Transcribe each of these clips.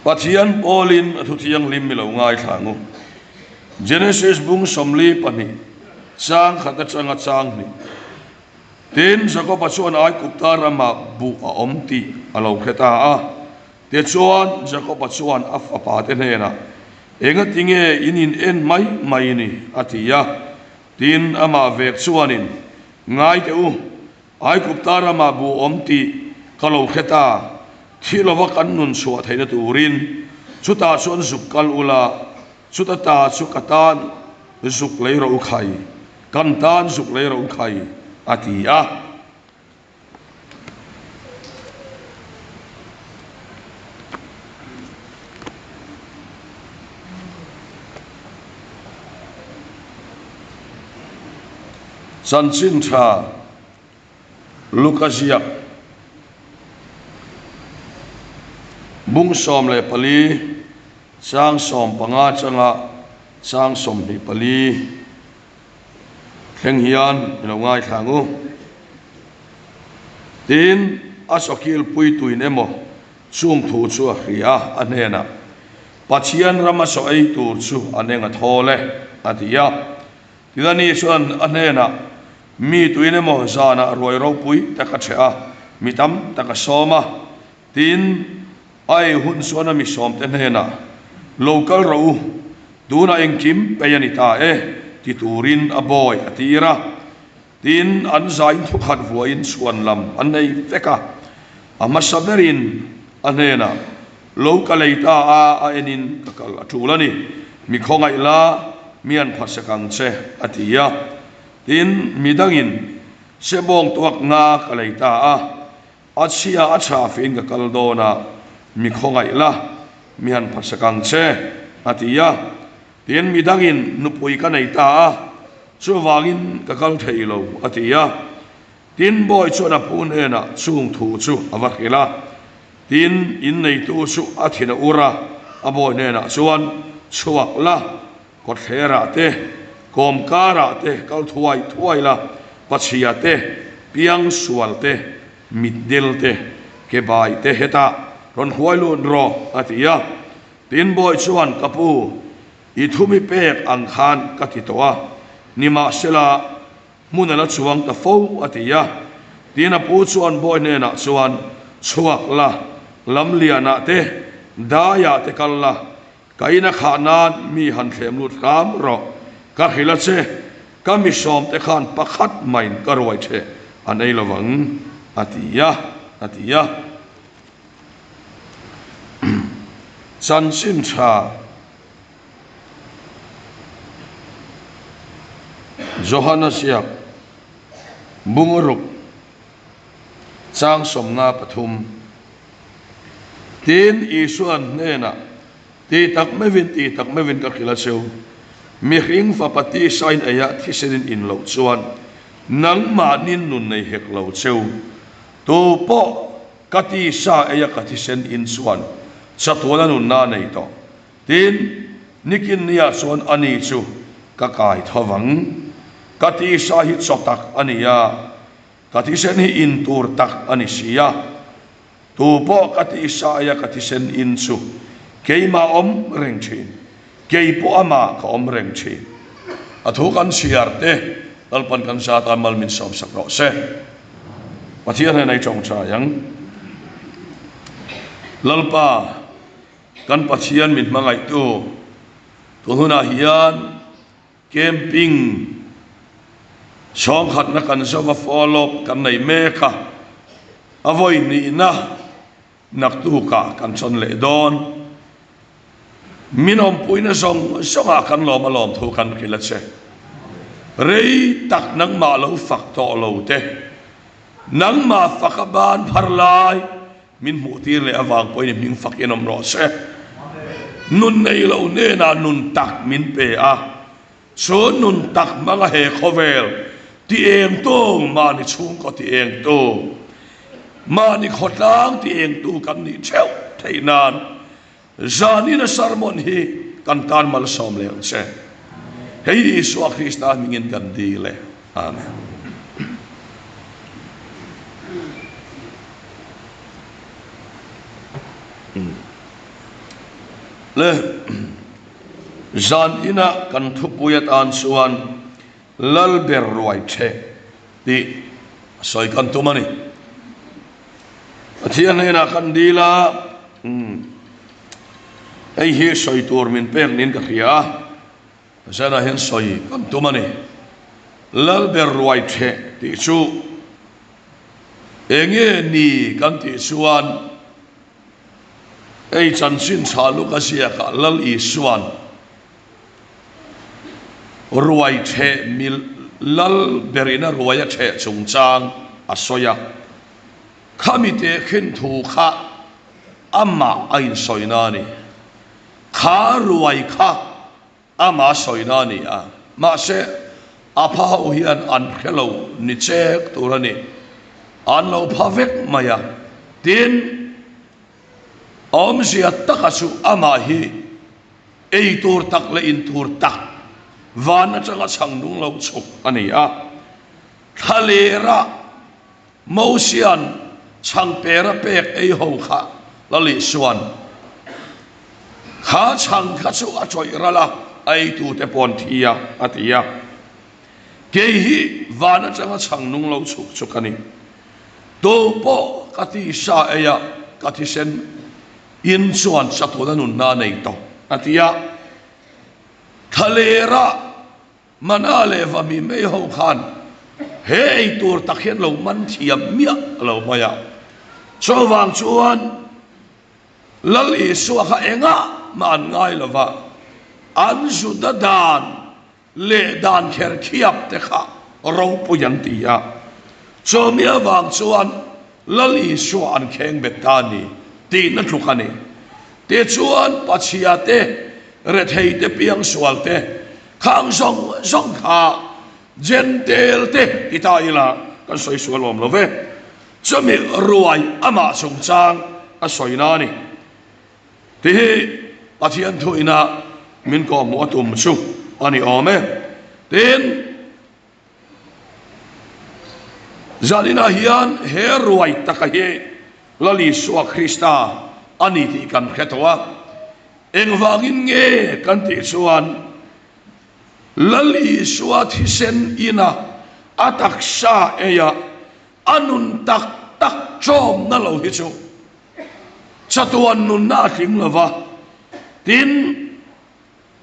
Pathian pawlin a thu thianghlim mi lo ngaithla ang u. Genesis bung 42 chang khat atanga chang hnih. Tin, Jakoba chuan Aigupta ramah buh a awm tih a lo hre ta a. Tichuan, Jakoba chuan a fapate hnenah, Engati nge in in en mai mai ni? a ti a. Tin, amah vek chuanin, Ngai teh u, Aigupta ramah buh awm tih ka lo hre ta, thi lova kan nun chhuah theihna turin chutah chuan zuk kal ula, chuta ta chu ka tan zuk lei rawh u khai, kan tan zuk lei rawh u khai, a ti a. Chanchin tha Luka ziak bung 14 chang 15 changa chang 24 thleng hian i lo ngaithla ang u. Tin, a sawkil puituin emaw chung thu chu a hria a hnenah, Pathian rama saw ei tur chu an eng a thawl e, a ti a. Tilani chuan a hnenah, Mi tuin emaw zanah ruai ropui tak a cheh a, mi tam tak a sawm a. Tin, a ei hun chuan a mi sawmte hnenah, Lo kal rawh u, tunah engkim pei a ni ta e, ti turin a bawi a tir a. Tin, an zain thukhat vuain chhuan lam an nei vek a. A hmasa berin a hnenah, Lo ka lei ta a, a enin ka kal a tul a ni. Mi khawngaih la, mi an phasak ang che, a ti a. Tin, mi dangin, Sebawng tuak nga ka lei ta a, a chhia a tha fein ka kal dawn a, mi khawngaih la, mi han phasak ang che, a ti a. Tin, mi dangin, Nupui ka nei ta a, chuvangin ka kal thei lo, a ti a. Tin, bawi chuan a pu hnenah chung thu chu a va hrilh a. Tin, inneitu chu a thin a ur a, a bawi hnenah chuan, Chhuak la, kawtthlerah te, kawmkarah te kal thuai thuai la, pachhia te, piangsual te, mitdel te, kebai te hetah rawn hruai lut rawh, a ti a. Tin, bawi chuan, Ka pu, i thu mi pek ang khan ka ti tawh a, nimahsela, Hmun a la chuang ta fo, a ti a. Tin, a pu chuan bawi hnenah chuan, Chhuak la, lamlianah te, daiah te kal la, ka in a khah nan mi han thlem lut hram rawh. Ka hrilh a che, ka mi sawmte khan pakhat maiin ka ruai che an ei lovang, a ti a, a ti a. Chanchin tha. Johana ziak bungruk chang 53. Tin, Isua'n hnenah, Ti tak meuhin, ti tak meuhin ka hrilh a cheu, mihring fapa tisain eiah thisenin in loh chuan nangmahnin nun nei hek lo cheu, tu pawh ka tisa eia ka thisen in chuan chatuana nunna a nei tawh. Tin, nikin niah chuan ani chu ka kai tho vang. Ka tisa hi chaw tak a ni a, ka thisen hi in tur tak a ni si a. Tu pawh ka tisa aia ka thisen in chu keimah awm reng thin, kei pawh amah ka awm reng thin. A thu kan chhiar te Lalpan kan zat a mal min sawmsak rawh se. Pathian hnenah i tawngtai ang. Lalpa. Kan Pathian min hmangaihtu tun hunah hian camping chhawngkhatna kan zova follow kan nei mek a, a vawi hnihna naktukah kan chawn leh dawn. Min awmpuina zawng zawngah kan lawm a lawm thu kan hrilh a che. Rei tak nangmah lo fak tawh lo te, nangmah fak a ban phar lai, Min hmuh tir leh avang pawhin i hming fak in awm rawh se. Nun nei lo hnenah nun tak min pe a, chu nun tak hmanga he khawvel ti engtu mahni chhungkaw ti engtu, mahni khawtlang ti engtu kan nih theuh theih nan zanin a sermon hi kan tan malsawm leh ang che. Hei Isua Krista hmingin kan dil e. Amen. Le zan ina kan thupui atan chuan Lalber ruai ṭheh tih sawi kan tum a ni. Pathian hnenah kan dil a, hei hi sawi tur min pek niin ka hria a, zanah hian sawi kan tum a ni. Lalber ruai ṭheh tih chu enge ni kan tih chuan, Hei chanchin tha luk a ziakah Lal Isua'n ruai theh mi lal berin a ruai a theh chungchang a sawi a. Khami tehkhin thu kha amah a insawina a ni. Kha ruai kha Ama sawina a ni a, mahse a pha ho hian an hre lo ni chek tur a ni. An lo pha vek mai a, tin, awmzia taka chu amah hi ei tur tak leh in tur tak van atanga chhang nung lo chhuk a ni a, thlalera Mosia'n chhangpera pek ei ho kha la lih suan. Kha chhang kha chu a chawih ral a, a eitute pawh an thi a, a ti a. Kei hi van atanga chhang nung lo chhuk chu ka ni. Tu pawh ka tisa ei a, ka thisen in chuan chatuan a nunna a nei tawh, a ti a. Thlalera Mana leh Vami mei ho khan he ei tur tak hian lo man thiam miah lo mai a. Chuvang chuan Lal Isua kha engah mah an ngai lo va, an Juda dan leh dan kher khiap te kha ropui an ti a. Chumi avang chuan Lal Isua an kheng bet ta a ni tihna tluk a ni. Tichuan Pachhia te, Rethei te, Piangsual te, Khang zawng zawng kha Jentail te ti ta ila kan sawi sual awm lo ve. Chumi ruai amah chungchang a sawina a ni. Ti hi Pathian thuina min kawhhmuh a tum chu a ni awm e. Tin, zaninah hian he ruai taka hi Lal Isua Krista a ni tih kan hre tawh a. Engvangin nge kan tih chuan Lal Isua thisen ina a taksa eia a nun tak tak chawmna lo hi chu chatuan nunna a tling lo va, tin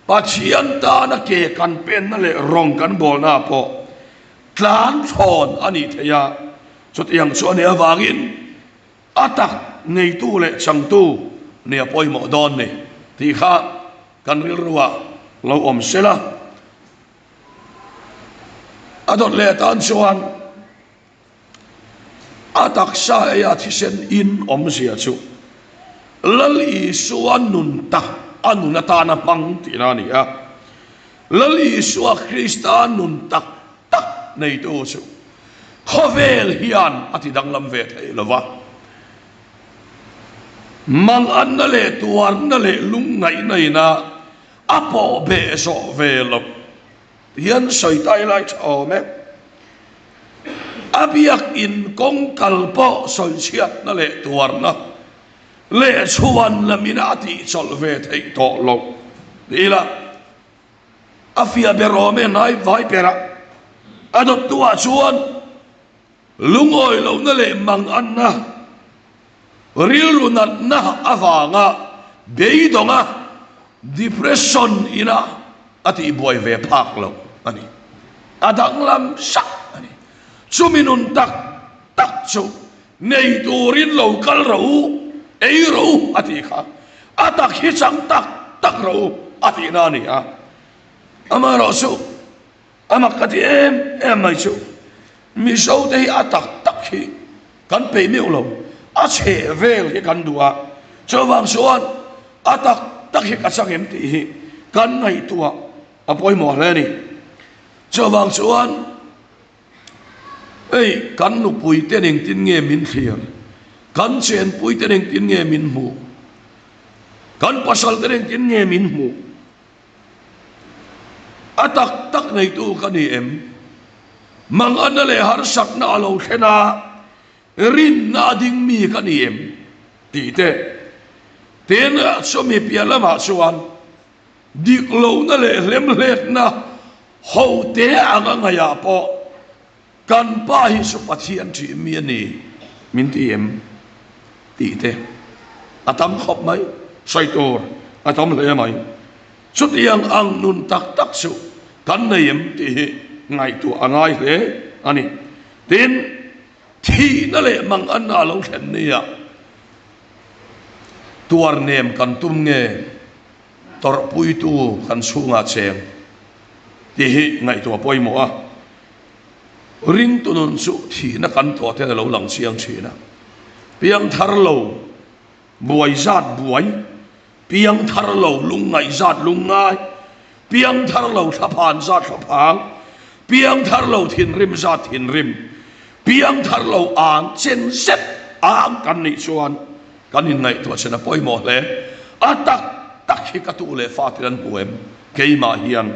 Pathian tana ke kan penna leh rawng kan bawlna pawh tlan thlawn a nih theih a, chutiang chu a nih avangin A tak neitu leh changtu nia pawimawh dawn ni tih kha kan rilruah lo awm se la. A dawt leh atan chuan a taksa eia thisen in awmzia chu Lal Isua nun tak a nun atana hmang tihna a ni a. Lal Isua Krista nun tak tak neitu chu Khawvel hian a ti danglam ve thei lo va, manganna leh tuarna leh lungngaihna ina a pawh beh zawh ve lo hian sawi tai lai tha awm e. A biakin kawng kal pawh sawichhiatna leh tuarna leh chhuan lamina a tihchawlh ve theih tawh lo ti ila. A fiah ber awm e hnai vai ber a, a dawttu ah chuan lungawi lohna leh manganna, rilru natna avanga beidawnga depression ina a tihbuai ve phak loh a ni. A danglam sak a ni. Chumi nun tak tak chu nei turin lo kal rawh u, ei rawh u a tih kha a tak hi chang tak tak rawh u a tihna a ni a. Amaherawh chu a mak ka ti em em mai chu Mizo te hi a tak tak hi kan peih meuh lo, a chheh vel hi kan duh a, chuvang chuan a tak tak hi ka chang em tih hi kan ngaihtuah a pawimawh hle a ni. Chuvang chuan Hei, kan nupui ten engtin nge min thlir? Kan chenpui ten engtin nge min hmuh? Kan pasal ten engtin nge min hmuh? A tak tak neitu ka ni em? Manganna leh harsakna a lo thlen a, rinna a ding mi ka ni em? Tih te. Tin, chumi piah lamah chuan dik lohna leh hlemhletna ho te anga ngaihah pawh kan pa hi chu Pathian ṭih mi a ni min ti em tih te a tam khawp mai, sawi tur a tam hle mai. Chutiang ang nun tak tak chu kan nei em tih hi ngaihtuah a ngai hle a ni. Tin, thihna leh manganna a lo thlen nia tuar nem kan tum nge tawrhpuitu kan chhungah cheng tih hi ngaihtuah pawimawh a. Ringtu nun chu thihna kan tawh ten a lo lang chiang thin a. Piangthar lo buai zat buai, piangthar lo lungngaih zat lungngai, piangthar lo thlaphan zat thlaphang, piangthar lo thinrim zat thinrim, piangthar lo ang chen zet ang kan nih chuan kan inngaihtuah chen a pawimawh hle. A tak tak hi ka tu leh fa ten an hmu em? Keimah hian.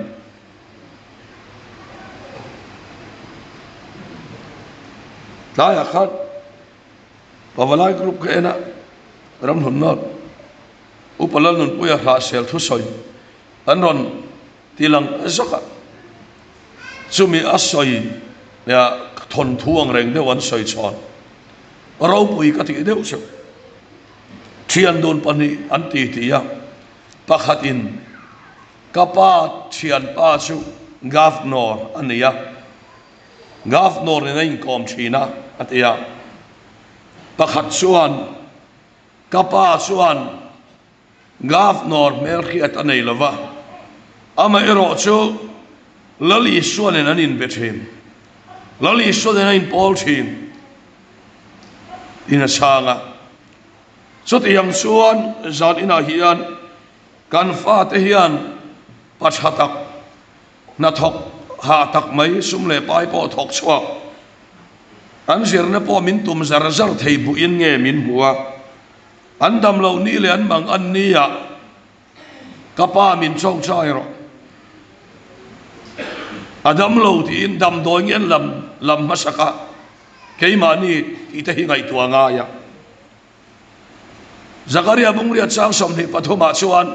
Tlaiah khan Pavalai group ka en a, Ramhlun North Upa Lalnunpuia hrahsel thusawi an rawn ti lang zawk a, chumi a sawi thawnthu ang reng deuh an sawi chhawn ropui ka tih deuh chu thian dun pahnih an ti ti a, pakhatin ka pa thianpa chu Governor a ni a. Governor in a inkawm thin a, a ti a. Pakhat chuan, Ka pa chuan Governor hmelhriat a nei lo va, amaherawh chu Lal Isua nen an inbe thin, Lal Isua nen a inpawl thin in a chhang a. Chutiang chuan zan inah hian kan fate hian pa tha tak, Hnathawk hah tak mai sum leh pai pawh thawk chhuak. An zirna pawh min tum zar zar thei buhin nge min hmu a. An dam loh ni leh an mang an ni ah ka pa min chawngchai rawh. A dam lo tiin damdawi nge an lam lam hmasak a, keimahni tih te hi ngaihtuah ngai a. Zakaria Bungria chang 23 ah chuan,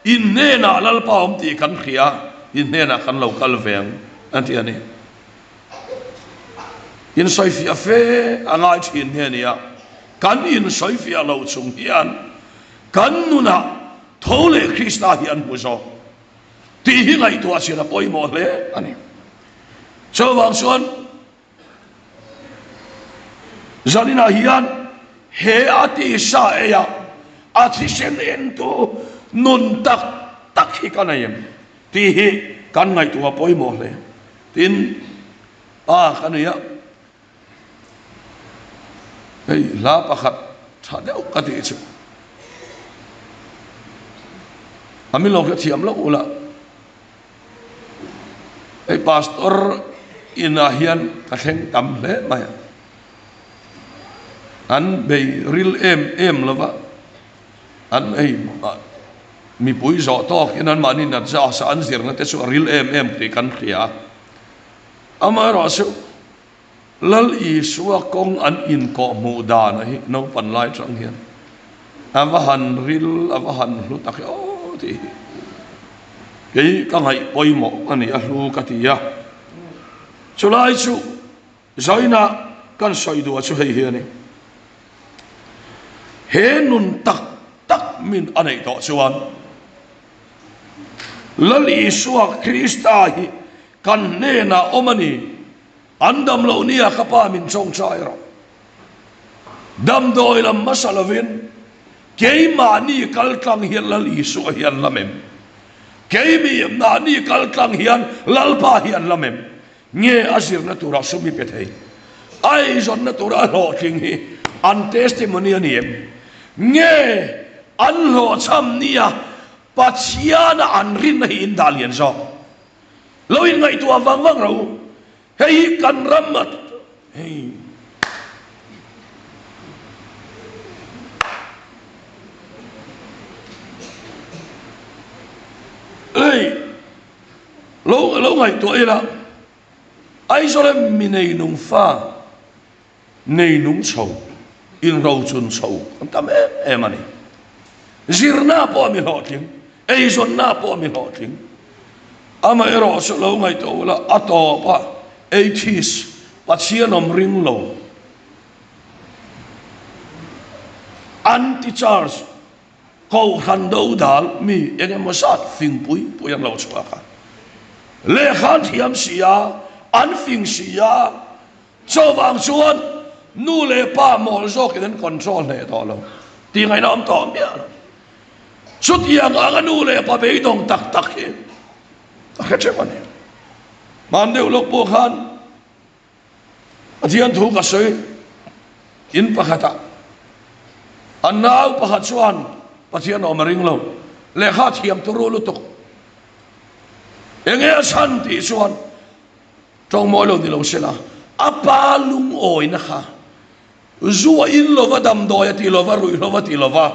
In hnenah Lalpa awm tih kan hria, in hnenah kan lo kal ve ang, an ti a ni. Insawifiah fe a ngai thin nge nia, kan insawifiah lo chung hian kan nunah tho leh Krista hi an hmu zawk tih hi ngaihtuah chin a pawimawh hle a ni. Chuvang chuan Zaninah hian he a tisa ei a, a thisen entu nun tak tak hi ka nei em tih hi kan ngaihtuah pawimawh hle. Tin, a ka nei a, hei hla pakhat tha deuh ka tih chu a min lo hrethiam loh ula. Hei pastor inah hian ka thleng tam hle mai a, an bei ril em em lo va, an hei mipui zawh tawkin an mahni nat zasa an zirna te chu a ril em em tih kan hria a, amaherawhchu Lal Isua kawng an inkawh hmuh dan hi naupan lai atang hian a va han ril, a va han hlu tak e aw tih hi kei ka ngaih pawimawh a ni, a hlu ka ti a. Chulai chu Zaina kan sawi duh a chu hei hi a ni. He nun tak tak min a neih tawh chuan Lal Isua Krista hi kan hnenah awm a ni. An dam loh nia ka pa min chawngchai rawh. Damdawi lam hmasa lovin keimahni kal tlang hian Lal Isua hi an lam em? Keimi mahni kal tlang hian Lalpa hi an lam em? Nge a zirna turah sum i pe thei? A eizawnna tura a hlawhtling hi an testimony a ni em? Nge an hlawhchham nia Pathiana an rinna hi in dah lian zawk? Lo in ngaihtuah vang vang ro u. Hei hi kan ram a hei. Hei lo lo ngaihtuah ila Aizawl a mi nei nung fa nei nung chho in ro chun chho kan tam em em a ni. Zirna pawh mi hlawhtling, eizawnna pawh mi hlawhtling. Amaherawh chu lo ngaihtuah ula, a tawp a, atheist, Pathian awm ring lo, anti-church, Kohhran dodal mi eng emaw zat fing pui pui an lo chhuak a, lehkha an thiam si a, an fing si a, chuvang chuan nu leh pa mawl zawkin an control hneh tawh lo tih ngaihna awm tawh miah lo. Chutiang anga nu leh pa beidawng tak tak hi ka hre theuh a ni. Hman deuh lawk pawh khan Pathian thu ka sawi in pakhatah a nau pakhat chuan Pathian awm a ring lo, lehkha thiam turu lutuk. Enge a chhan tih chuan tawngmawi lo ni lo sela, a pa lungawina kha zu a in lova, damdawi a ti lova, ruihhlo a ti lova,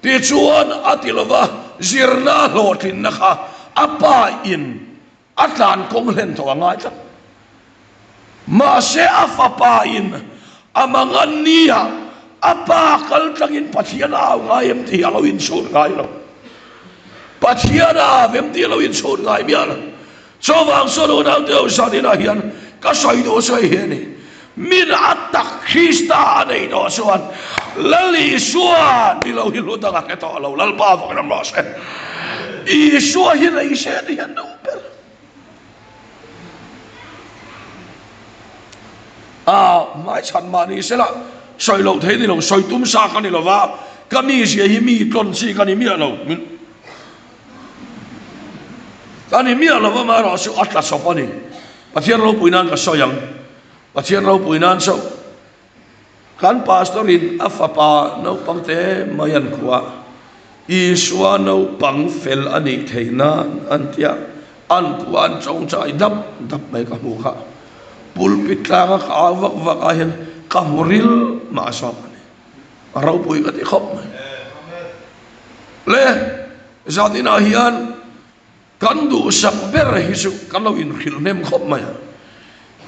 tichuan a ti lova, zirna a hlawhtlinna kha a pa in A tlan kawng hlen tawh a ngai tlat. Mahse a fapa in a mangan ni ah a pa kal tlangin Pathian a au ngai em tih hi a lo inchhut ngai lo. Pathian a au em tih a lo inchhut ngai miah lo. Chuvang chuan unau te ho zan inah hian ka sawi duh chu hei hi a ni. Min a tak Krista a nei tawh chuan Lal Isua ni lo hi hlu dang a hre tawh lo, Lalpa vawk ram rawh se. Isua hi nei se ti hian duh ber. A hmaichhan mah ni sela sawi loh thei ni lo, sawi tum sa ka ni lo va, ka mizia hi mi tlawn chi ka ni miah lo. Ka ni miah lo va, amaherawhchu a tla chawp a ni. Pathian ropui nan ka sawi ang. Pathian ropui nan chauh kan pastor in a fapa naupang te mai an khuah Isua naupang fel a nih theih nan an tia an khuah an tawngtai dap dap mai ka hmu kha pulpit tlanga ka au vak vak ah hian ka hmu ril mah zawk a ni. A ropui ka ti khawp mai. Le zaninah hian Kan duhsak ber hi chu kan lo inhrilh hnem khawp mai a,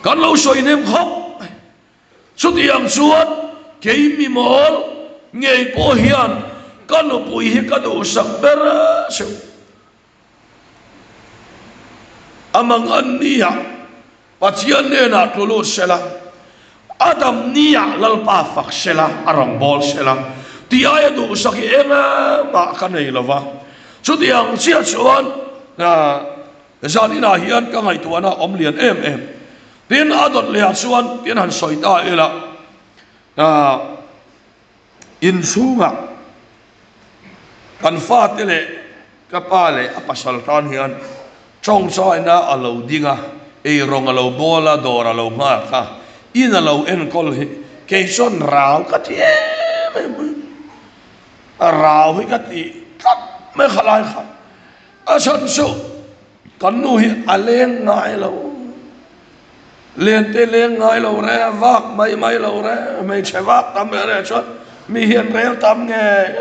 kan lo sawi hnem khawp mai. Chutiang chuan kei mi mawl ngei pawh hian ka nupui hi ka duhsak ber chu. A mangan nia Pathian hnenah tlu lut sela, a dam niah Lalpa fak sela, a rawngbâwl sela, tih aia duhsak hi engmah ka nei lo va. Chutiang chiah chuan zan inah hian ka ngaihtuahna a awm lian em em. Tin, a dawt lehah chuan tin han sawi ta ila, inchhungah kan fate leh ka pa leh a pasal tan hian tawngtaina a lo ding a, eirawng a lo bawl a, dawr a lo nghak a, in a lo enkawl hi kei chuan rau ka ti em em mai. A rau hi ka ti tlat mai kha lai kha. A chhan chu Kan nu hi a leng ngai lo. Lente leng ngai lo re, vak mai mai lo re, hmeichhe vak tam reh reh chuan mi hian rel tam nge.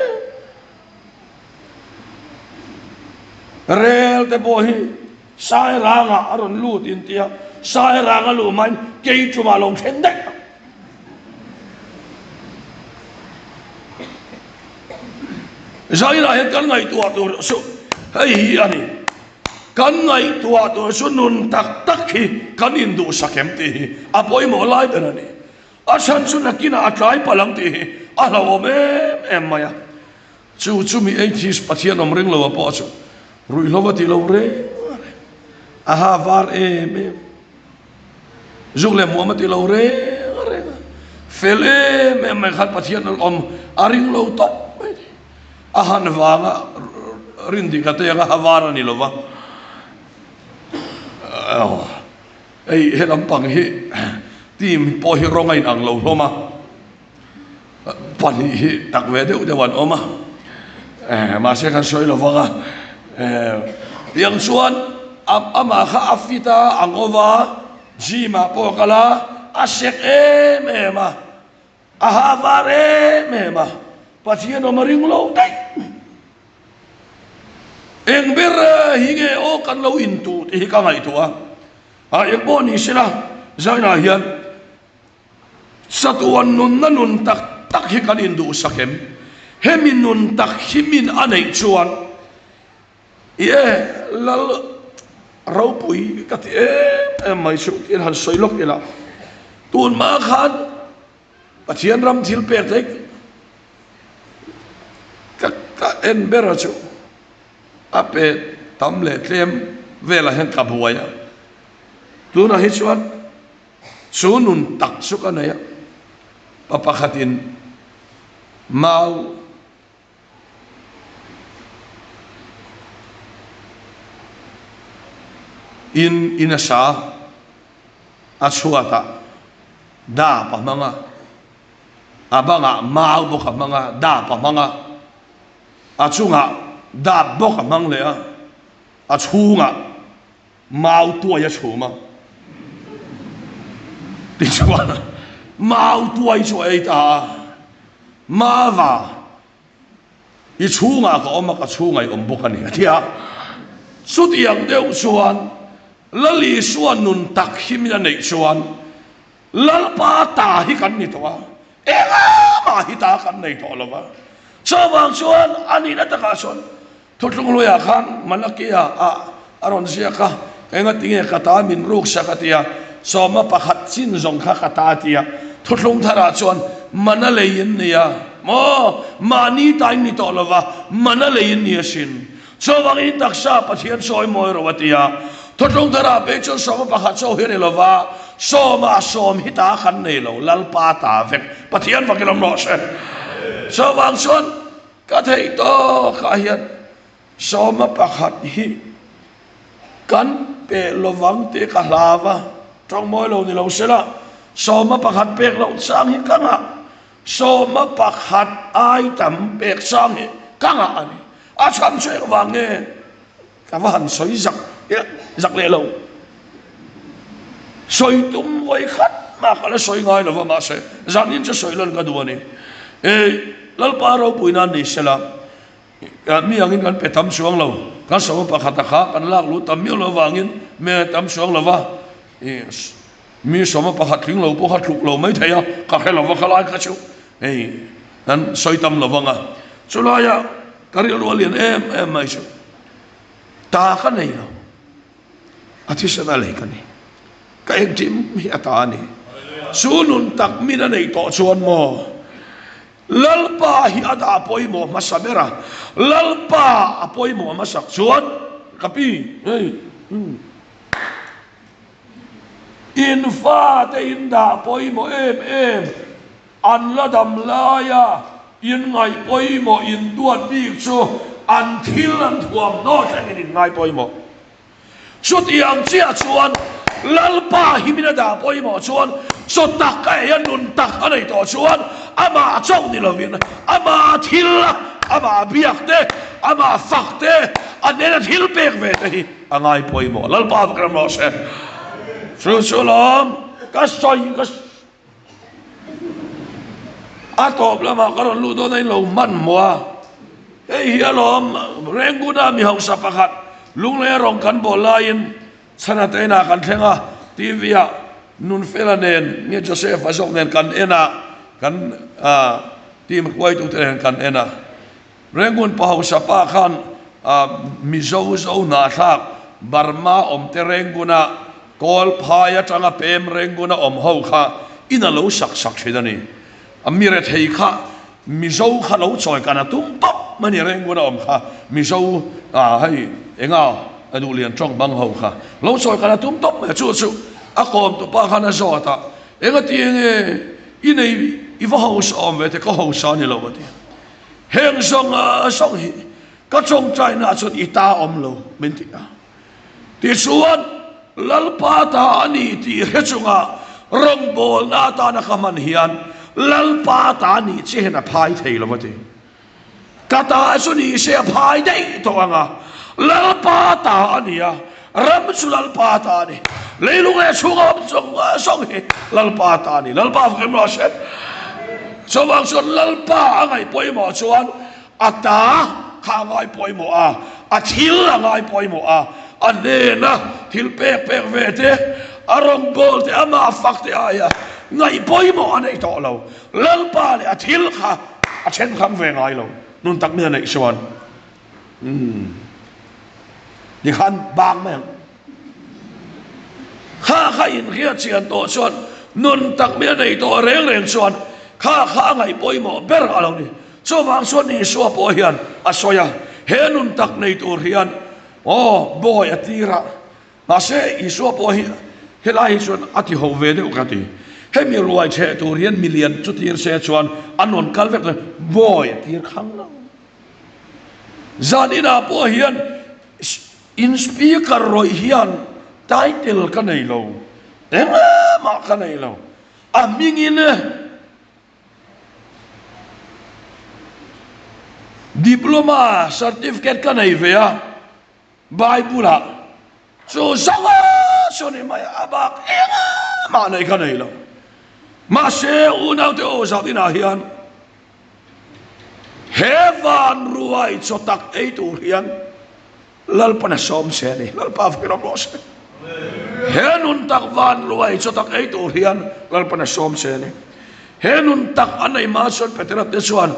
Rel te pawh hi Sairangah a rawn lut in tia, Sairang a luh hmain Keichumah a lo thleng daih a. Zainah hian kan ngaihtuah tur chu hei hi a ni. Kan ngaihtuah tur chu nun tak tak hi kan induhsak em tih hi a pawimawh lai ber a ni. A chhan chu nakinah a tlai palh ang tih hi a hlauhawm em em mai a. Chu chu mi atheist Pathian awm ring lo a pawh chu ruihhlo a ti lo reng reng. A ha var em em. Zuk leh muam a ti lo reng reng a. Fel em em mai khan Pathian awm a ring lo tawp mai ni. A han vanga rin dik a te anga ha var a ni lo va. Hei he lampang hi team pawh hi rawng a inang lo hlawm a. Pahnih hi tak ve deuh deuh an awm a, mahse kan sawi lo vang a, tiang chuan amah kha a fit a, a ngo va, gym ah pawh a kal a, a sek em em a, a ha var em em a, Pathian awm a ring lo daih mai. Eng ber hi nge aw kan lo intuh tih hi ka ngaihtuah a, eng pawh ni sela zainah hian Chatuan nunna nun tak tak hi kan induhsak em? Hemi nun tak hi min a neih chuan i e Lal ropui ka ti em em mai chu tiin han sawi lawk ila. Tun hma khan Pathian ram thil pek theih ka ka en ber a chu a pe tam leh tlem velah hian ka buai a. Tunah hi chuan chu nun tak chu ka nei a, pa pakhatin mau in in a sa a chhuatah dap a hmang a, a bangah mau bawk a hmang a, dap a hmang a, a chungah dap bawk a hmang leh a, a chhungah Mau tuai a chhum a, tichuan mau tuai chu a ei ta a, Mava, i chhungah ka awm a, ka chhungah i awm bawk a ni, a ti a. Chutiang deuh chuan Lal Isua nun tak hi min a neih chuan Lalpa ta hi kan ni tawh a, engah mah hi ta kan nei tawh lo va. Chuvang chuan a nihna takah chuan Thuthlung hluiah khan Malakia ah a rawn ziak a, Engatinge ka ta min ruk sak a tia, sawma pakhat chin zawng kha ka ta a tia. Thuthlung tharah chuan mana lei in nia maw? Mahni ta in ni tawh lova, mana lei in ni asin. Chuvangin taksa Pathian sawi mawi ro a tia. Thuthlung tharah pei chuan sawma pakhat chaw hi a ni lova, sawma sawm hi ta kan nei lo, Lalpa ta vek. Pathian vakin awm rawh se. Chuvang chuan Ka theih tawkah hian sawma pakhat hi kan pe lovang tih ka hlau a, tawng mawi lo ni lo se la, sawma pakhat pek loh chang hi ka ngah, sawma pakhat ai tam pek chang hi ka ngah a ni. A chhan chu engvang nge ka va han sawi zak zak leh lo. Sawi tum vawi khat mah ka la sawi ngai lo va, mahse zanin chu sawi lan ka duh a ni. Ei, Lalpa ropui nan ni sela, mi angin kan pe tam chuang lo, kan sawma pakhata kha kan lak luh tam miau lo avangin mi tam chuang lo va, mi sawma pakhat tling lo pawh kha tluk lo mai thei a, ka hre lo va kha lai kha chu hei kan sawi tam lo vang a, chulaia ka rilru a lian em em mai chu ta ka nei lo. A thisen a lei ka ni. Ka engkim hi a ta a ni. Chu nun tak min a neih tawh chuan maw? Lalpa hi a dah pawimawh hmasa ber a, Lalpa a pawimawh hmasak chuan ka pi, hei, in fate in dah pawimawh em em, an la dam laia in ngaih pawimawh in duat bik chu an thil an thuamhnaw thlengin in ngai pawimawh. Chutiang chiah chuan Lalpa hi min a dah pawimawh chuan chaw tak a ei a, nun tak a nei tawh chuan amah chauh ni lovin ama thil a, amah biak te, amah fak te, a hnena thil pek ve te hi a ngai pawimawh. Lalpa vek ram rawh se. Chu chu lawm ka sawi ka A tawp lamah ka rawn luh dawn a in lo hman hmuh a, hei hi alawm Renguna mi hausa pakhat Lunglei a rawn kan bawl laiin Chhana te inah kan thleng a, TV ah Nunfela nen nge Joseph a zawk nen kan en a, kan team hruaitute nen kan en a. Rengun pa hausa pa khan Mizo zo hnahthlak Burma awmte Renguna Kawl phai atanga pem Renguna awm ho kha in a lo sak sak thin a ni. A mi rethei kha Mizo kha lo chawi kan a tum tawp mai a ni Renguna awm kha Mizo hei enga a duh lian tawng bang ho kha lo chawi kan a tum tawp mai a chu chu a kawm tupa khan a zawt a engatinge i nei i va hausa awm ve te ka hausa a ni lo a ti. Heng zawng zawng hi ka tawngtaina ah chuan i ta awm lo min ti a. Tichuan, Lalpa ta a ni tih hre chunga rawngbawlna atana ka hman hian Lalpa ta nih che hian a phai thei lo a ti. Ka ta chu ni se a phai daih tawh ang a, Lalpa ta a ni a, ram chu Lalpa ta a ni. Leilung leh chhunga awm zawng zawng hi Lalpa ta a ni. Lalpa vek em rawh se. Chuvang chuan Lalpa a ngaih pawimawh chuan a ta kha a ngai pawimawh a, a thil a ngai pawimawh a, a hnena thil pek pek ve te, a rawngbâwl te, amah fak te aia ngaih pawimawh a nei tawh lo. Lalpa leh a thil kha. A then kham ve ngai lo. Nun tak mi a neih chuan. Umm. Tikhan bang mai ang. Kha kha inhriat chian tawh chuan nun tak mi a nei tawh reng reng chuan kha kha a ngaih pawimawh ber a lo ni. Chuvang chuan Isua pawh hian a sawi a, he nun tak nei tur hian aw bawi a tir a. Mahse Isua pawh hi helai hi chuan a ti ho ve deuh ka ti. Hemi ruai cheh tur hian milian chu tir se chuan an rawn kal vek le bawi a tir khang lo. Zan inah pawh hian In speaker rawih hian title ka nei lo, engmah ka nei lo, a hmingin diploma certificate ka nei ve a, Bible ah chu zawnga chu ni mai a bak engmah nei ka nei lo. Mahse unaute aw zat inah hian He van ruai chaw tak ei tur hian Lalpan a sawm che a ni. Lalpa fak rawh rawh se. He nun tak van ruai chaw tak ei tur hian Lalpan a sawm che a ni. He nun tak a nei hma chuan Petera te chuan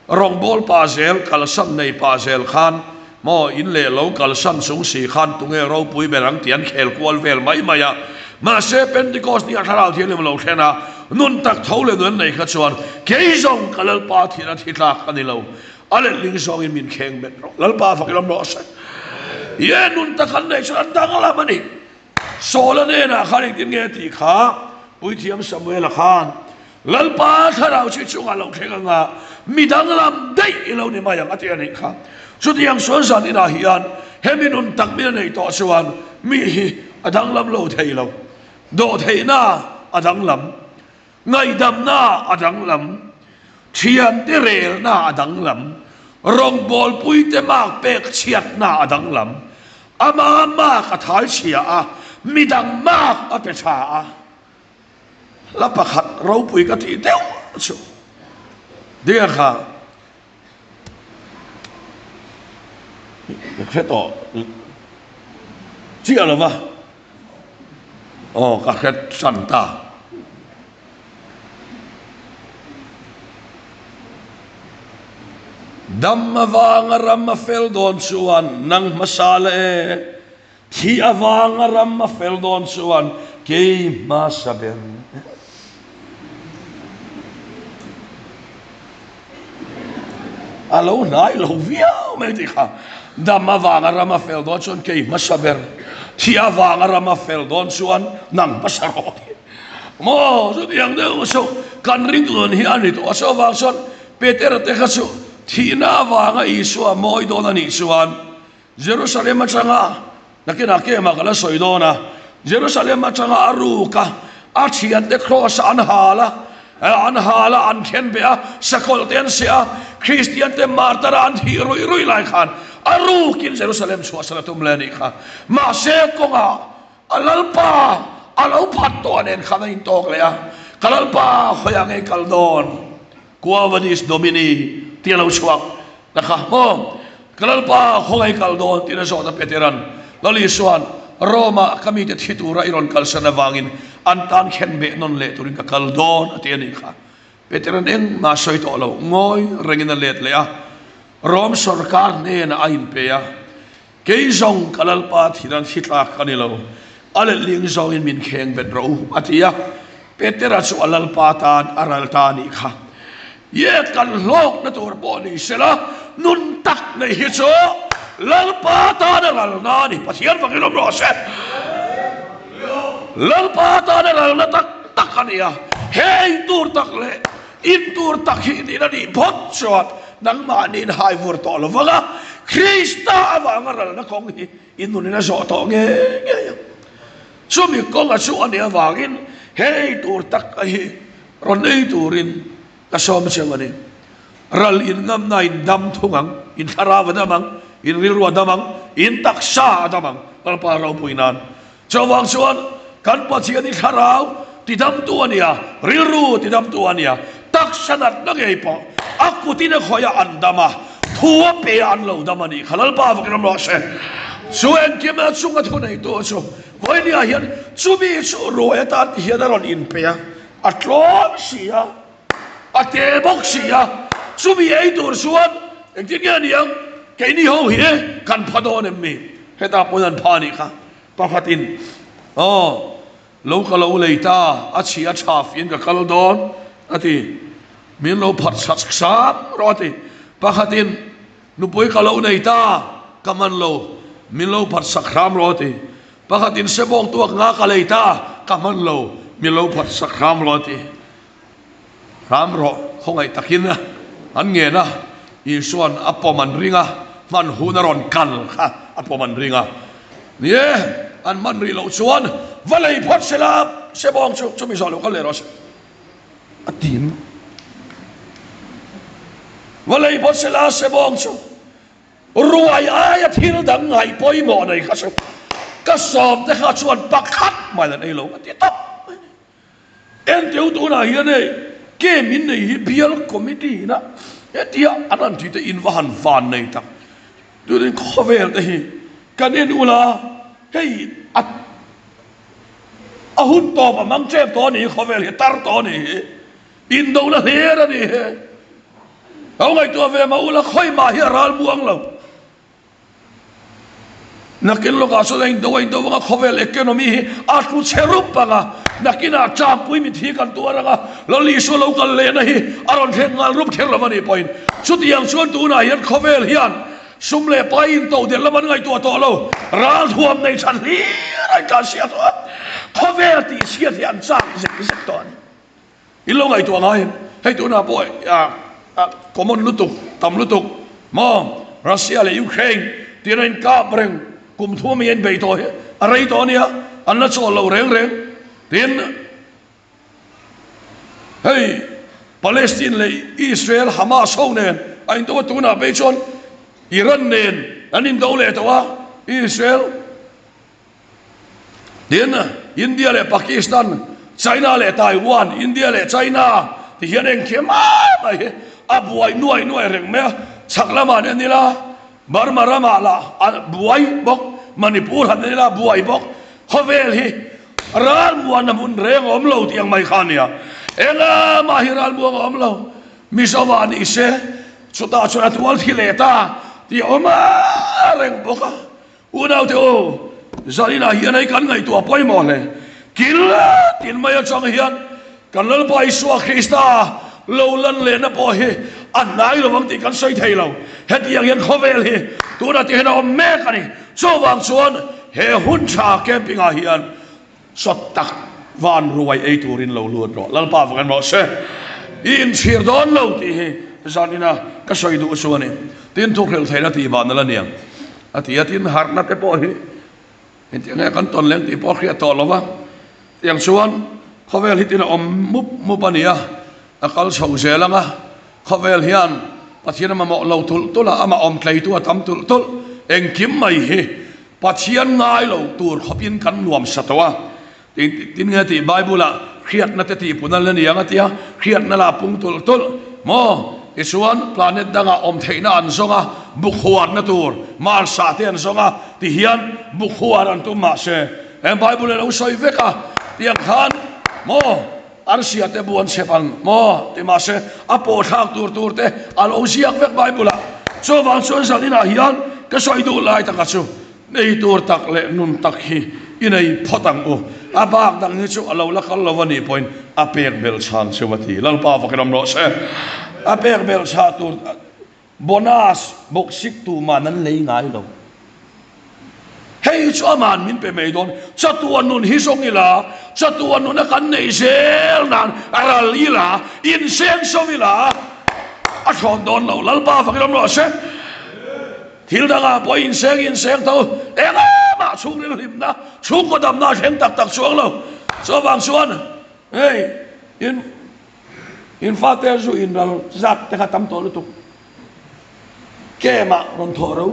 rawngbawl pa zel kalsan nei pa zel khan maw in leh lo kalsan chung si khan tunge ropui ber ang tih an khel kual vel mai mai a. Mahse Pentecost ni a thlarau thianghlim lo thlen a, nun tak tho leh nun nei kha chuan kei zawng ka Lalpa thihna thi tlak a ni lo, a letling zawngin min kheng bet rawh. Lalpa fak ram rawh se. Ye nun tak an neih chuan an danglam a ni. Saula hnenah khan engtin nge tih kha Puithiam Samuela khan Lalpa thlarau chi chungah lo thleng anga mi danglam daih i lo ni mai ang a ti a nih kha. Chutiang sual zan inah hian hemi nun tak min a neih tawh chuan mi hi a danglam lo thei lo. Dawhtheihna a danglam, ngaihdamna a danglam, thiante relna a danglam, rawngbawlpuite mak pek chhiatna a danglam, ama mak a thai chhia a, midang mak a pe tha a. Hla pakhat ropui ka tih deuh chu Dear kha ka hre tawh chiah lo va, aw ka hre tan ta. Dam avanga ram a fel dawn chuan nang hmasa la e. Thi avanga ram a fel dawn chuan kei hmasa ber. A lo hnai lo viau mai tih kha. Dam avanga ram a fel dawn chuan kei hmasa ber. Thi avanga ram a fel dawn chuan nang hmasa rawh tih. Maw chutiang deuh chu kan ringtu nun hi a ni tawh a. Chuvang chuan Petera te kha chu thihna avanga Isua mawi dawn a nih chuan Jerusalem atanga, nakinah kemah ka la sawi dawn a, Jerusalem atanga a ruk a, a thiante cross an hal a, an hal a, an then beh a, sakawlh te an seh a, Kristian te martar a an thih ruih ruih lai khan a rukin Jerusalem chhuahsan a tum leh a nih kha. Mahse kawngah a Lalpa a lo phat tawh nen khan a intawk leh a, Ka Lalpa khawiah nge kal dawn? Quo vadis Domini? tih a lo chhuak ta kha maw? Ka Lalpa khawngaih kal dawn tiin a zawt a Petera'n Lal Isua'n Rome-ah ka mite thi tura i rawn kalsan avangin an tan khen beh nawn leh turin ka kal dawn a ti a nih kha. Petera'n engmah a sawi tawh lo, ngawi rengin a let leh a, Rome sorkar hnenah a inpe a, Kei zawng ka Lalpa thil an hri tlak ka ni lo, a letling zawngin min kheng bet rawh u, a ti a. Petera chu a Lalpa tan a ral ta a nih kha. Ye kan hlawkna tur pawh ni sela, nun tak nei hi chu Lalpa tan a ralna a ni. Pathian fakin awm rawh se. Lalpa tan a ralna tak tak a ni a, hei tur tak leh In tur tak hi nin a nih phawt chuan nangmahni in hai vur tawh lo vang a, Krista avanga ralna kawng hi in nunin a zawh tawh ngei ngei ang. Chumi kawnga chu a nih avangin hei tur tak a hi rawn ei turin ka sawm cheu a ni. Ral in ngamna in dam thung ang, in thlarau a dam ang, in rilru a dam ang, in taksa a dam ang, Lalpa ropui nan. Chuvang chuan kan Pathian hi thlarau tidamtu a ni a, rilru tidamtu a ni a, taksa natna ngei pawh a kutin a khawih a an dam a, thu a pe a an lo dam a nih kha Lalpa vakin awm rawh se. Chu engkim a chunga thuneitu chu vawinia hian chumi chu ruai atan ti hian a rawn inpe a, a tlawm si a. A te bawk si a. Chumi ei tur chuan engtin nge ni ang? Keini ho hi kan pha dawn em mi? Hetah pawn an pha anih kha. Pakhatin, Aw, lo ka lo lei ta, a chhi a tha fiin ka kal dawn, a ti. Min lo phat sat sat rawh a ti. Pakhatin, Nupui ka lo nei ta, ka man lo, min lo phat sak hram rawh a ti. Pakhatin, Sebawng tuak nga ka lei ta, ka man lo, min lo phat sak hram rawh a ti. Hram rawh, khawngaih takin an ngen a, Isua'n a pawm an ring a, hman hun a rawn kal kha a pawm an ring a. Ni e, an hman rih loh chuan va lei phawt se la, sebawng chu chumi zawh lo kal leh rawh se a ti. Va lei phawt se la, sebawng chu Ruai aia thil dang ngaih pawimawh nei kha chu ka sawm te kha chuan pakhat mai an ei lo a ti tawp mai a ni. Enteu tunah hian hei game in nei hi bial committee ina hetia an han tih te in va han van nei tak. Turin khawvel te hi kan en ula hei a a hun tawp a mang tep tawh a ni hi khawvel hi tar tawh a ni hi indona hlir a ni hi. Lo ngaihtuah ve mah ula khawi mah hi a ral muang lo. Nakin lawkah chuan a indo a indo vang a, khawvel economy hi a tlu chhe rup ang a, nakinah ṭampui mithi kan tuar ang a, Lal Isua lo kal lehna hi a rawn thleng nghal rup kher lo a nih pawhin chutiang chuan tunah hian khawvel hian sum leh pai intodelh lam an ngaihtuah tawh lo, ralthuam nei ṭhan hlir a intlansiak tawh a, khawvel tihchhiat hi an chak zek zek tawh a ni. In lo ngaihtuah ngai em? Hei tunah pawh common lutuk, tam lutuk maw? Russia leh Ukraine tih a inkap reng, kum thum ami a inbei tawh hi a rei tawh a nia, an la chawl lo reng reng. Tin, hei Palestine leh Israel Hamas ho nen a indo a, tunah phei chuan Iran nen an indo leh tawh a, Israel. Tin, India leh Pakistan, China leh Taiwan, India leh China ti hian engkim mai mai hi a buai nuai nuai reng mai a. Chhak lamah nen ila, Burma ramah lah a buai bawk, Manipur han nen ila a buai bawk. Khawvel hi ralmuan a hmun reng a awm lo tih ang mai kha a nia. Engah mah hi ralmuang a awm lo. Mizoah ni se, chutah chuan a tual thi leh ta tih a awm reng bawk a. Unaute u, zaninah hian hei kan ngaihtuah pawimawh hle. Kil tin mai atang hian kan Lalpa Isua Krista lo lan lehna pawh hi a hnai lo ang tih kan sawi thei lo. Hetiang hian khawvel hi tunah ti hian a awm mek a ni. Chuvang chuan he hun tha camping ah hian sawt tak van ruai ei turin lo lut rawh. Lalpa vang rawh se. I inchhir dawn lo tih hi zanina ka sawi duh chu a ni. Tin thuhrelh theihna tih vah nal a niang. A ti a, tin harhna te pawh hi engtiang nge kan tawn leng tih pawh a hriat tawh lo va, tiang chuan khawvel hi tin a awm mup mup a ni a, a kal chho zel ang a, khawvel hian Pathian a mamawh lo tulh tulh a, amah awm tleitu a tam tulh tulh, engkim mai hi Pathian ngai lo tur khawpin kan nuam sa tawh a, tin nge tih Bible ah hriatna te tih pun a la ni ang a tia, hriatna lah pung tulh tulh maw? Tichuan planet dangah awm theihna an zawng a, bukhuarna tur Mars ah te an zawng a, tihian bukhuar an tum mahse he Bible a lo sawi vek a, tiang khan maw arsia te bu an chhep ang maw ti mahse a pawhthlak tur tur te a lo ziak vek Bible ah. Chuvang chuan zaninah hian ka sawi duh lai taka chu Nei tur tak leh nun tak hi i nei phawt ang u. A bak dang hi chu a lo la kal lo a nih pawhin a pek belh chhan cheu a ti. Lalpa vakin awm rawh se. A pek belh chhah tur bonus bawk sik tuman an lei ngai lo. Hei chu aman min pe mai dawn. Chatuan nun hi zawng ila, chatuan nuna kan neih zel nan ral ila, inseng so ila a thlawn dawn lo. Lalpa vakin awm rawh se. Thil dangah pawh inseng inseng tho, eng emah chhungril hlimna, chhungkaw damna a thleng tak tak chuang lo. Chuvang chuan hei in in fate zu in ral zat te kha tam tawh lutuk. Camp-ah rawn thawh ro.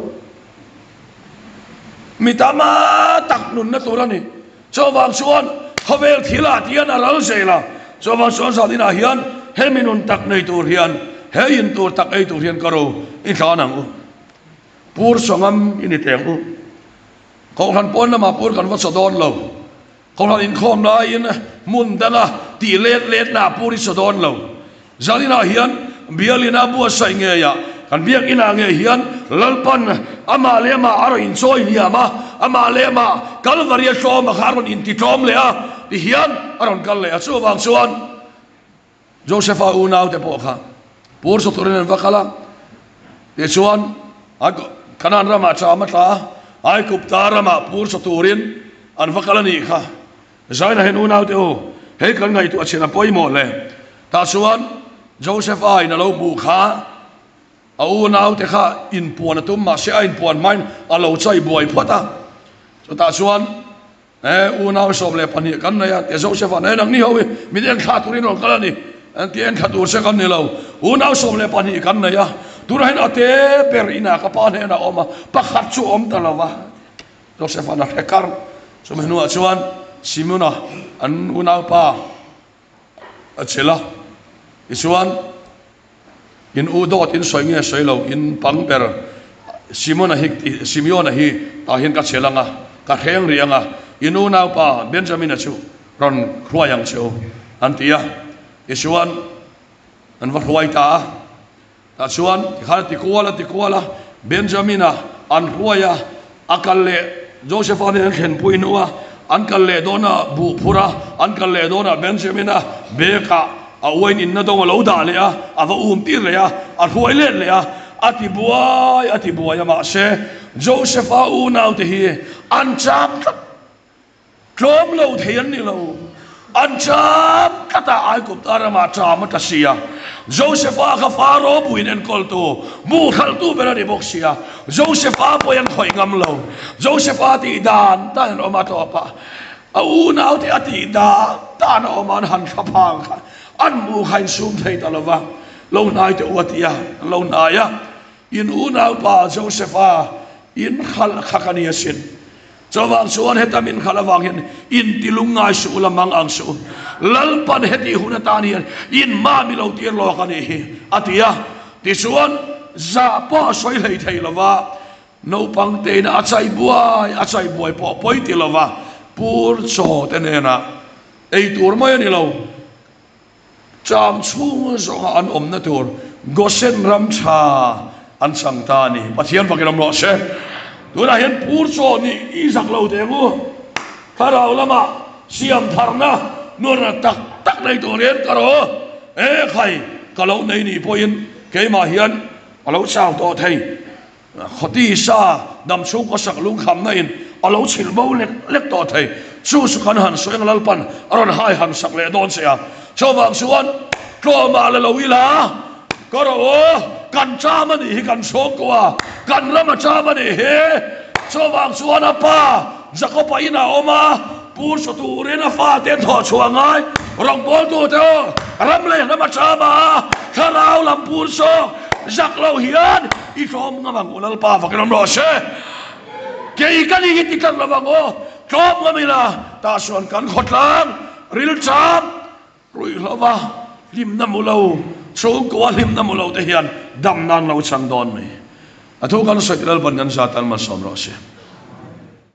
Mi tama tak nunna tur a ni. Chuvang chuan khawvel thilah tian a ral zel a. Chuvang chuan zan inah hian hemi nun tak nei tur hian, he in tur tak ei tur hian ka ro i tlan ang u. Pur sawngam i ni teng u. Kohhran pawn lamah pur kan va chaw dawn lo. Kohhran inkhawm laiin hmun danga tih let letnaah pur i chaw dawn lo. Zan inah hian Bialin a buatsaih ngei a, kan biakinn ah ngei hian Lalpan amah leh amah a rawn inchawi hniam a, amah leh amah Kalvari a tlawm a kha a rawn intitlawm leh a, ti hian a rawn kal leh a. Chuvang chuan Josepha unaute pawh kha pur chu turin an va kal a, tichuan Kanaan ramah cham a tla a, Aigupta ramah pur chu turin an va kal a nih kha. Zaina hian unaute u, hei kan ngaihtuah chin a pawimawh hle. Tah chuan Josepha in a lo hmuh kha a unaute kha inpuan a tum mahse a inpuan hmain a lo chai buai phawt a. Chutah chuan E, unau 12 kan nei a, tia Joseph-a'n, E, nangni ho hi min enthla turin rawn kal a ni. An ti, Enthla tur che kan ni lo. Unau 12 kan nei a, tunah hian a te ber inah ka pa hnenah a awm a, pakhat chu a awm ta lo va. Joseph-a'n a hre kar. Chumi hnuah chuan Simon-a an unaupa a chelh a, tichuan, In u dawt in sawi nge sawi lo, in pang ber Simona hi Simeona hi tah hian ka chel ang a, ka hreng rih ang a, in unaupa Benjamina chu rawn hruai ang che u, an ti a. Tichuan, an va hruai ta a. Tah chuan tikhan a ti kual a ti kual a, Benjamina an hruai a, a kal leh Josepha nen an thlenpui hnu a, an kal leh dawn a buh phur a, an kal leh dawn a Benjamina bag ah a uain inna dawng a lo dah leh a, a va um tir leh a, a hruai let leh a, a ti buai a ti buai a mahse Josepha unaute hi an chak tlat. Tlawm lo thei an ni lo. An cham tlat a, Aigupta ramah cham a tla si a. Josepha kha Faro buin enkawltu, bu thaltu ber a ni bawk si a. Josepha pawhin an khawih ngam lo. Josepha tih dan dan an awm a tawp a, a unaute a tih dan dan a awm a, an han thla phang kha an hmuh kha insum thei ta lo va. Lo hnai teh u a ti a, an lo hnai a. In unaupa Josepha in khalh kha ka ni asin. Chuvang chuan heta min khalh avang hian inti lungngai suh ula mang ang suh u. Lalpan heti hun atan hian in hma mi lo tir lawk a nih hi, a ti a. Tichuan, zah pawh a sawi hlei thei lo va, naupang tein a chai buai a chai buai pawh pawi ti lo va, pur chaw te hnenah ei tur mai a ni lo. Cham chhung zawnga an awmna tur Gosen ram tha an chang ta a ni. Pathian fakin awm rawh se. Tunah hian pur chaw nih i zak lo teh ngu. Thlarau lamah siam tharna nurna tak tak nei turin ka rawh. E khai, ka lo nei nih pawhin keimah hian a lo chau tawh thei. Khawti sa dam chhung khawsak lungkhamna in a lo chhilh bo lek lek tawh thei. Chu chu kan han sawi ang Lalpan a rawn hai han sak leh dawn che a. Chuvang chuan tlawmah la lo ila ka rawh aw, kan cham a nih hi kan chhawngkua, kan ram a cham a nih hi. Chuvang chuan a pa Jakob-a inah a awm a, pur saw turin a fate an thawh chhuah ngai. Rawngbawltute aw, ram leh hnam a cham a, thlarau lam pur saw zak lo hian i tlawm ngam ang u Lalpa vakin awm rawh se. Kei ka ni hi ti tlat lo ang aw, tlawm ngam ila, tah chuan kan khawtlang ril cham ruihhlova hlimna mu lo, chhungkua hlimna mu lo te hian dam nan lo chang dawn mai. A thu kan sawi Lalpan kan zat an malsawm rawh se.